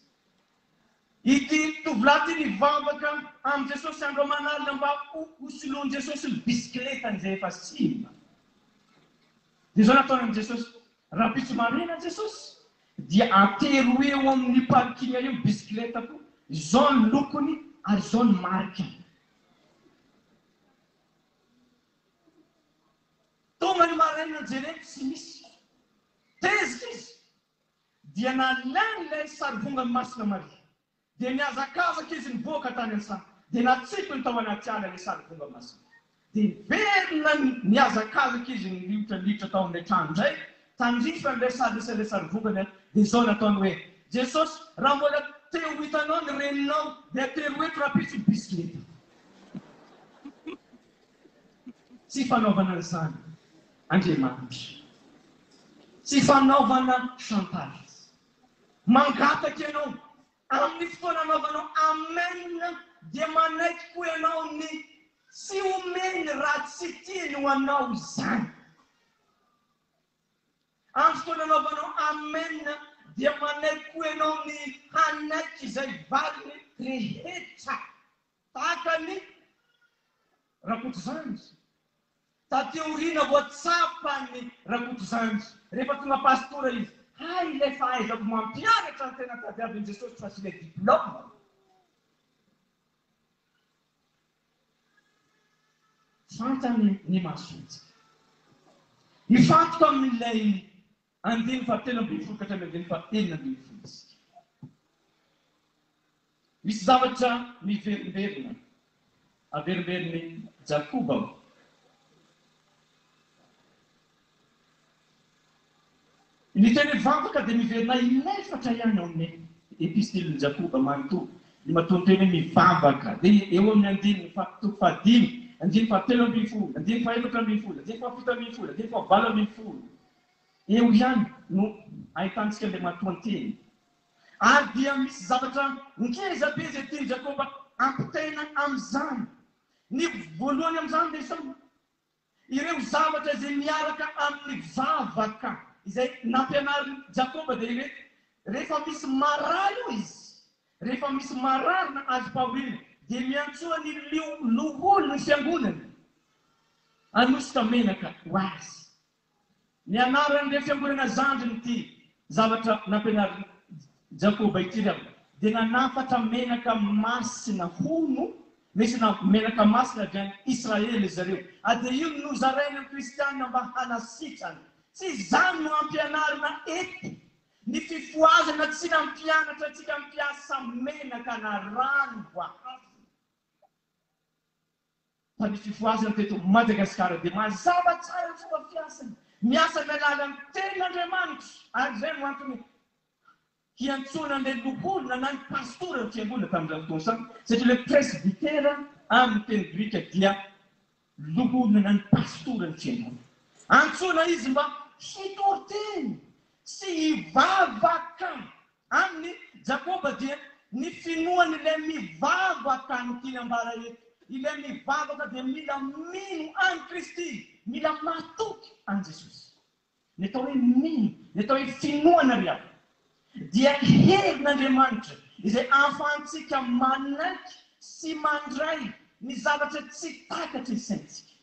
Ity tovolahy ity nivavaka amin'i Jesosy andro aman'alina mba ho soloan'i Jesosy ny bisikiletany izay efa simba. Dia izao nataony amin'i Jesosy, Rahampitso maraina Jesosy dia atero eo amin'ny parking eo ny bisikiletako, izao ny lokony ary izao ny marikany. Tonga ny maraina jereny tsy misy. Tezitra izy dia nalainy ilay sarivongan'i Masina Maria. Dia nihazakazaka izy nivoaka tany an-tsaha, dia natsipiny tao anaty ala ilay sarivonga masina. Dia niverina nihazakazaka izy niriotra niditra tao amin'ilay trano indray, tandrifan'ilay sary nisy an'ilay sarivongany, dia izao nataony hoe, Jesosy, raha mbola te ho hitanao ny reninao, dia atero eto rahampitso ny bisikileta. Tsy fanaovana an'izany Andriamanitra. Tsy fanaovana chantage. Mangataka ianao, amin'ny fotoana anaovanao Amen dia manaiky koa ianao ny tsy omeny raha tsy tiany ho anao izany. Amin'ny fotoana anaovanao Amen dia manaiky koa ianao ny hanaiky izay valiny rehetra. Tahaka ny Rakotozandry. Taty aoriana vao tsapan'i Rakotozandry, rehefa tonga pastora izy, hay ilay fahaizako mampianatra no tena tadiavin'i Jesosy fa tsy ilay diplaoma. Fantany ny masontsika. Hifantoka amin'ilay andininy fahatelo ambin'ny folo ka hatramin'ny andininy faha-enina ambin'ny folo isika. Misy zavatra miverimberina averimberin'i Jakoba ao. Ny teny hoe vavaka dia miverina inefatra ihany ao amin'ny epistilin'i Jakoba manontolo. Ny matoanteny hoe mivavaka dia eo amin'ny andininy faha toko fahadimy, andininy fahatelo ambin'ny folo, andininy fahefatra ambin'ny folo, andininy fahafito ambin'ny folo, andininy fahavalo ambin'ny folo. Eo ihany no ahitantsika ilay matoanteny. Ary dia misy zavatra ngeza be izay tian'i Jakoba ampitaina amin'izany. Ny voalohany amin'izany dia izao, ireo zavatra izay miaraka amin'ny vavaka izay nampianarin'i Jakoba dia ireto, rehefa misy marary hoy izy, rehefa misy marary na azom-pahoriana dia miantsoa ny loholon'ny fiangonana hanosotra menaka ho azy. Ny anaran'ireo fiangonana zandriny ity zavatra nampianarin'i Jakoba ity ry havana dia nanafatra menaka masina hono, misy na menaka masina avy any Israely ry zareo, ary dia io no nozarainy amin'ny kristiana mba hanasitrana. Tsy izany no ampianarina eto. Ny fifohazana tsy nampianatra antsika hampiasa menaka na rano voahafina. Fa ny fifohazana teto Madagasikara dia mazava tsara ny fomba fiasany. Miasa amin'ny alalan'ny Tenin'Andriamanitra ary izay no antony hiantsoana an'ilay loholona na ny pastora ny fiangonana tamin'izany fotoana izany satria ilay presbytera amin'ny teny grika dia loholona na ny pastora ny fiangonana. Antsoina izy mba hitory teny sy hivavaka. Aminy, Jakoba dia ny finoan' ilay mivavaka no tiany ambara eto. Ilay mivavaka dia mila mino an'i Kristy, mila matoky an'i Jesosy. Ny atao hoe mino, ny atao hoe finoana ry havana, dia herin'Andriamanitra izay ahafahantsika manaiky sy mandray ny zavatra tsy takatry ny saintsika.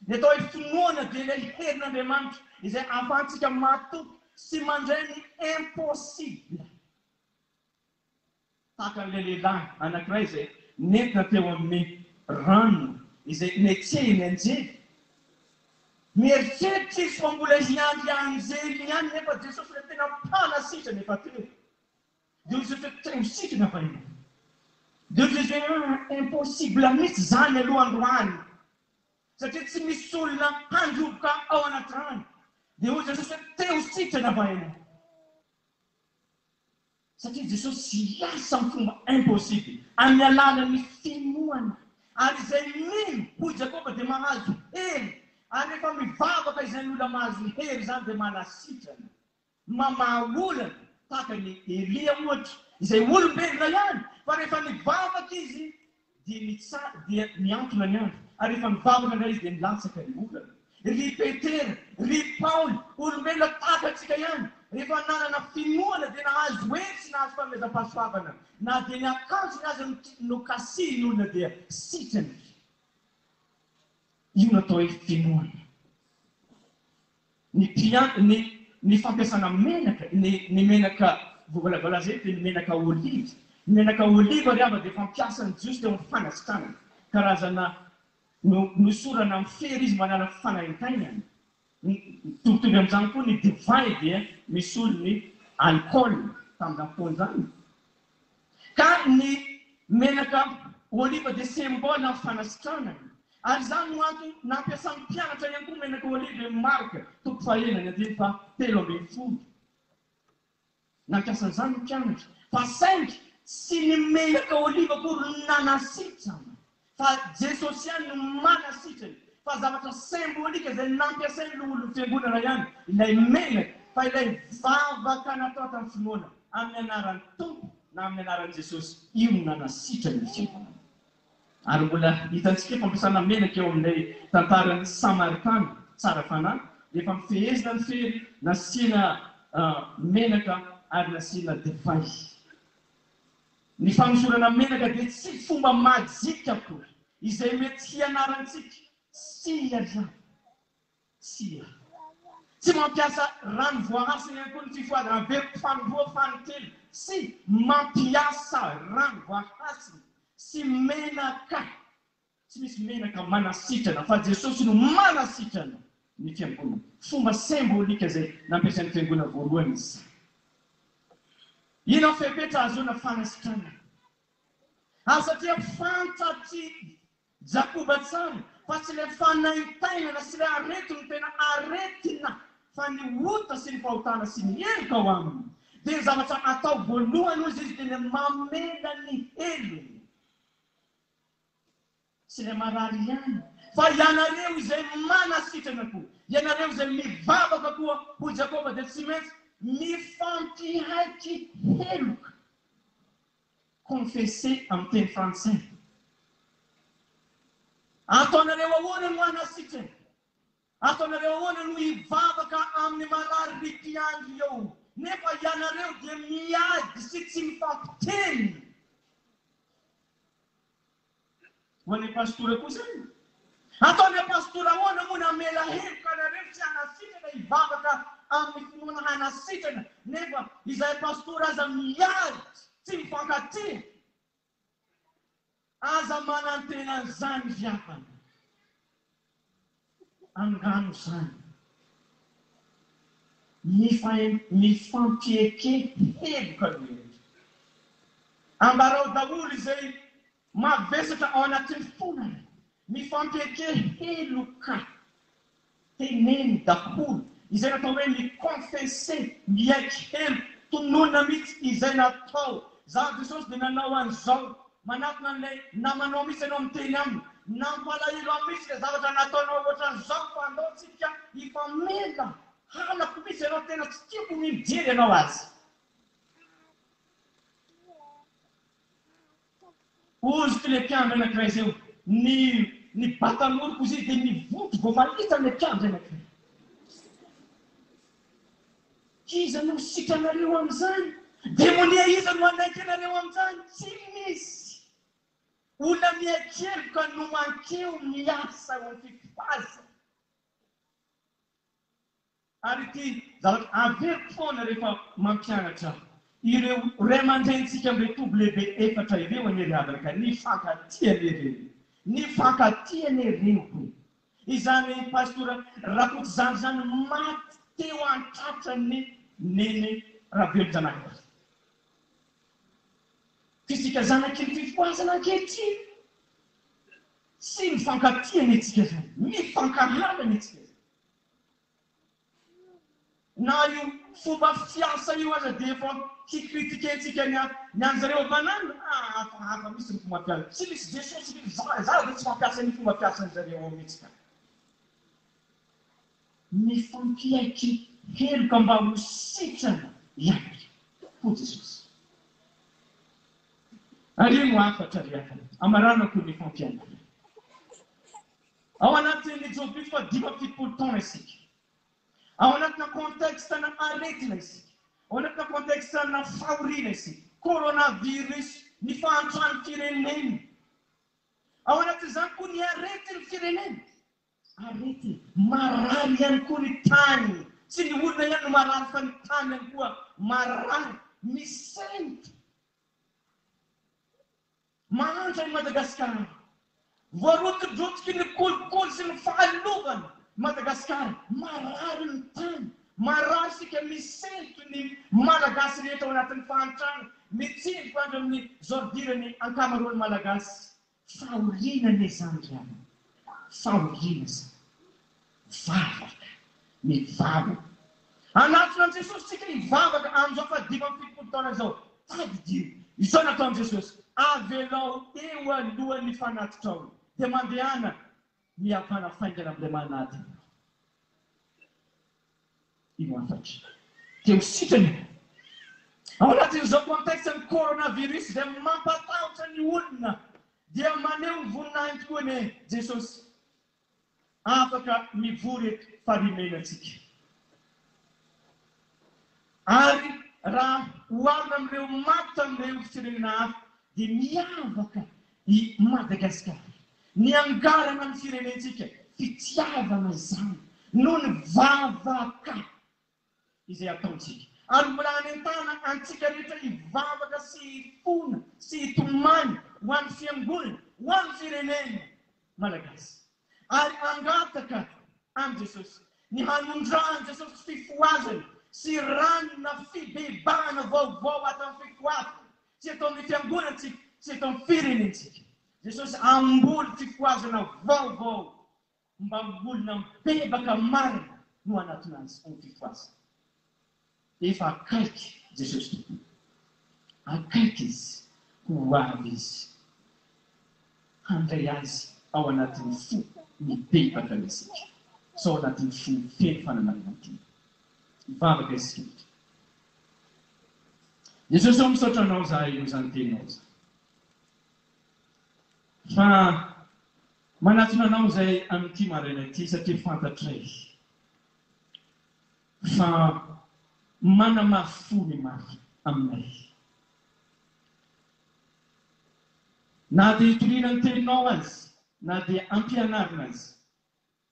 Ny atao hoe finoana dia ilay herin'Andriamanitra izay ahafahantsika matoky sy mandray ny impossible. Tahaka an'ilay lehilahy anankiray izay nentina teo amin'ny rano izay netsehin'ny anjely. Mieritreritra izy fa mbola hiandry anjely ihany nefa Jesosy ilay tena mpanasitrana efa teo. Dia hoy Jesosy hoe, Te ho sitrana va ianao? Dia hoy Jesosy hoe, Ah, impossible mihitsy izany aloha androany, satria tsy misy olona handroboka ao anaty rano. Dia hoy Jesosy hoe, Te ho sitrana va ianao? Satria Jesosy hiasa amin'ny fomba impossible, amin'ny alalan'ny finoana. Ary izay mino, hoy Jakoba, dia mahazo hery. Ary rehefa mivavaka izany olona mahazo hery izany dia manasitrana. Mamaha olana, tahaka an'i Elia ohatra, izay olombelona ihany, fa rehefa nivavaka izy dia nitsa dia nihantona ny andro, ary rehefa nivavaka indray izy dia nilatsaka ny orana. Ry Petera, ry Paoly, olombelona tahaka antsika ihany, rehefa nanana finoana dia nahazo hery sy nahazo fanomezam-pahasoavana, na dia ny akanjony aza no nokasihin'ny olona dia sitrany. Io no atao hoe finoana. Ny mpian ny ny fampiasana menaka, ny ny menaka voavalavala eto dia ny menaka oliva. Ny menaka oliva ry havana dia fampiasan'ny Jiosy teo amin'ny fanasitranana. Karazana No nosorana amin'ny fery izy mba hanala fanaintainana. Mitovitovy amin'izany koa ny divay dia misolo ny alcool tamin'izany fotoana izany. Ka ny menaka oliva dia symbole amin'ny fanasitranana. Ary izany no antony nampiasan'ny mpianatra ihany koa menaka oliva eo Marka toko fahenina ny andininy faha 13. Nampiasa an'izany ny mpianatra, fa saingy tsy ny menaka oliva akory no nanasitrana, fa Jesosy ihany no manasitrana, fa zavatra symbolique izay nampiasain'ny loholon'ny fiangonana ihany ilay menaka, fa ilay vavaka natao tamin'ny finoana amin'ny anaran'ny Tompo na amin'ny anaran'i Jesosy io no nanasitrana ny fiangonana. Ary mbola hitantsika fampiasana menaka eo amin'ilay tantaran'ny Samaritana tsara fanahy, rehefa nifehezina ny fery, nasiana menaka ary nasiana divay. Ny fanosorana menaka dia tsy fomba majika akory, izay mety hianarantsika sy hiaviana. Tsia. Tsy mampiasa rano voahasina ihany koa ny fifohazana averiko fanindroa fanintelony. Tsy mampiasa rano voahasina sy menaka. Tsy misy menaka manasitrana fa Jesosy no manasitrana ny fiangonana. Fomba symbolique izay nampiasain'ny fiangonana voalohany izany. Inona ny fepetra ahazoana fanasitranana? Ary satria fantatr'i Jakoba tsara fa tsy ilay fanaintainana sy ilay aretina no tena aretina fa ny ota sy ny fahotana sy ny heloka ao aminy, dia ny zavatra atao voalohany hozy izy dia ny mamela ny helony. Tsy ilay marary ihany fa ianareo izay manasitrana koa, ianareo izay mivavaka koa hoy Jakoba dia tsy maintsy mifampihaiky heloka. Confesser amin'ny teny frantsay. Ataonareo ahoana no hanasitrana? Ataonareo ahoana no hivavaka amin'ny marary ry mpiandry eo nefa ianareo dia miady sy tsy mifampiteny? Ho an'ny pastora kosa io. Ataon'ny pastora ahoana moa ny hamela heloka anareo sy hanasitrana hivavaka amin'ny finoana hanasitrana nefa izahay pastora aza miady tsy mifankatia. Aza manantena an'izany ry havana. Angano izany. Mifampieke heloka aloha ireto. Ambarao daholo izay mavesatra ao anatin'ny fonareo. Mifampieke heloka. Teneno daholo izay natao hoe mi-confesser, miaiky heloka, tononina mihitsy izay natao. Za Jesosy dia nanao an'izao. Manatona an'ilay namanao mihitsy ianao miteny aminy. Nampalahelo ahy mihitsy ilay zavatra nataonao ohatran'izao fa andao tsika hifamela. Halako mihitsy ianao, tena tsy tiako ny mijery anao aza. Oziko ilay mpiandry anankiray izay eo, ny ny batan'oroko izy dia nivonto vao mahita ilay mpiandry anankiray. Iza no ho sitranareo amin'izany? Demonia iza no hanaiky anareo amin'izany? Tsy misy. Olona miakeloka no mankeo miasa eo amin'ny fifohazana. Ary ity zavatra averiko foana rehefa mampianatra aho, ireo ray aman-drenintsika amin'ireo toby lehibe efatra ireo anie ry havana ka nifankatia anie ireo e! Nifankatia anie ireo e! Izany Pastora Rakotozandry izany maty teo an-tratran'ny Neny Ravelonjanahary. F'isika zanaky ny fifohazana ankehitriny, tsy mifankatia anie tsika izany, mifankahala anie tsika izany. Na io fomba fiasa io aza dia efa hi-critiquer-ntsika ny ny an'zareo banane, ah hafahafa mihitsy ny fomba fiasa, tsy misy Jesosy mihitsy, za za dia tsy mampiasa an'io fomba fiasan'zareo io mihitsy ka. Mifampiaiky heloka mba ho sitrana ianareo, hoy Jesosy. Ary io no hafatra ry havana, amaranako ny fampianarana. Ao anatin'ny jobily faha 75 taona isika. Ao anatina contexte-na aretina isika. Ao anatina contexte-na fahoriana isika. Coronavirus, ny fahantran'ny firenena. Ao anatin'izany koa ny aretin'ny firenena. Aretina. Marary ihany koa ny tany. Tsy ny olona ihany no marary fa ny tany ihany koa marary. Misento. Mahantra i Madagasikara. Voarotidrotiky ny kolikoly sy ny fahalovana Madagasikara. Marary ny tany, marary isika misento ny Malagasy rehetra ao anatin'ny fahantrana, mitsindroka andro amin'ny zordire ny ankamaroan'ny Malagasy. Fahoriana anie izany ry havana, fahoriana izany. Vavaka, mivavaka. Hanatona an'i Jesosy isika hivavaka amin'izao faha 75 taona izao. Tadidio, izao nataon'i Jesosy, avelao eo aloha ny fanatitrao, dia mandehana mihavana faingana amin'ilay manady anao. Ino hafatra te ho sitrana e? Ao anatin'izao contexte ny coronavirus izay mampatahotra ny olona dia maneho ny voninahiny tokoa anie Jesosy. Afaka mivory eto Farimena tsika. Ary raha oharina amin'ireo maty tamin'ireo firenena hafa dia miavaka i Madagasikara. Niangarana ny firenentsika, fitiavana izany noho ny vavaka izay ataontsika. Ary mbola hanentana antsika rehetra hivavaka sy hifona sy hitomany ho an'ny fiangonana, ho an'ny firenena Malagasy. Ary hangataka amin'i Jesosy ny hanondrahan'i Jesosy fifohazana sy rano na fibebahana vaovao ato amin'ny fifohazana sy eto amin'ny fiangonantsika sy eto amin'ny firenentsika. Jesosy hamboly fifohazana vaovao mba ho olona mibebaka marina no hanatona Azy amin'ny fifohazana. Efa akaiky Jesosy Tompo. Akaiky Izy. Ho avy Izy. Handray azy ao anatin'ny fo mibebaka isika. Sy ao anatin'ny fo feno fanamarinam-pinoana. Hivavaka isika rehetra. Jesosy ô misaotra Anao izahay noho izany teninao izany. Fa manatona Anao izay amin'ity maraina ity satria fantatray fa manamafy fo ny maro aminay. Na dia itoriana ny teninao aza, na dia ampianarina aza,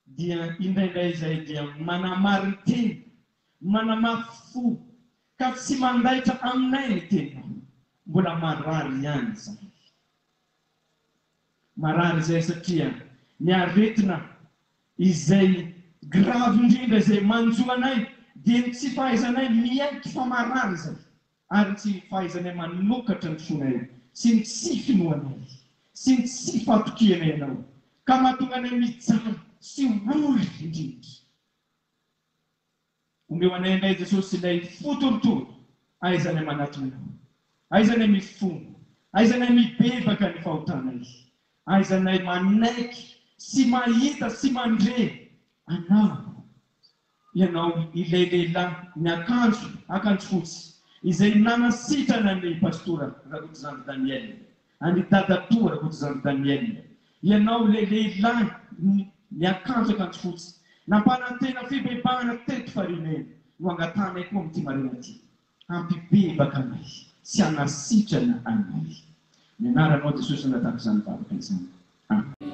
dia indraindray izahay dia manamarin-tena, manamafy fo, ka tsy mandaitra aminay ny teninao. Mbola marary ihany izahay. Marary izahay satria ny aretina izay grave indrindra izay manjo anay dia ny tsy fahaizanay miaiky fa marary izahay. Ary ny tsy fahaizanay manokatra ny fonay sy ny tsy finoanay sy ny tsy fatokianay Anao ka mahatonga anay mijaly sy ory indrindra. Omeo anay indray Jesosy ilay fo torotoro ahaizanay manatona Anao, ahaizanay mifona, ahaizanay mibebaka ny fahotanay, ahaizanay manaiky sy mahita sy mandre Anao. Ianao ilay lehilahy miakanjo akanjo fotsy izay nanasitrana an'i Pastora Rakotozandry Daniel, an'i Dadatoa Rakotozandry Daniel. Ianao ilay lehilahy miakanjo akanjo fotsy nampanantena fibebahana teto Farimena no angatahanay koa amin'ity maraina ity hampibebaka anay sy hanasitrana anay. Ny anaranao Jesosy no angatahako izany vavaka izany. Amen.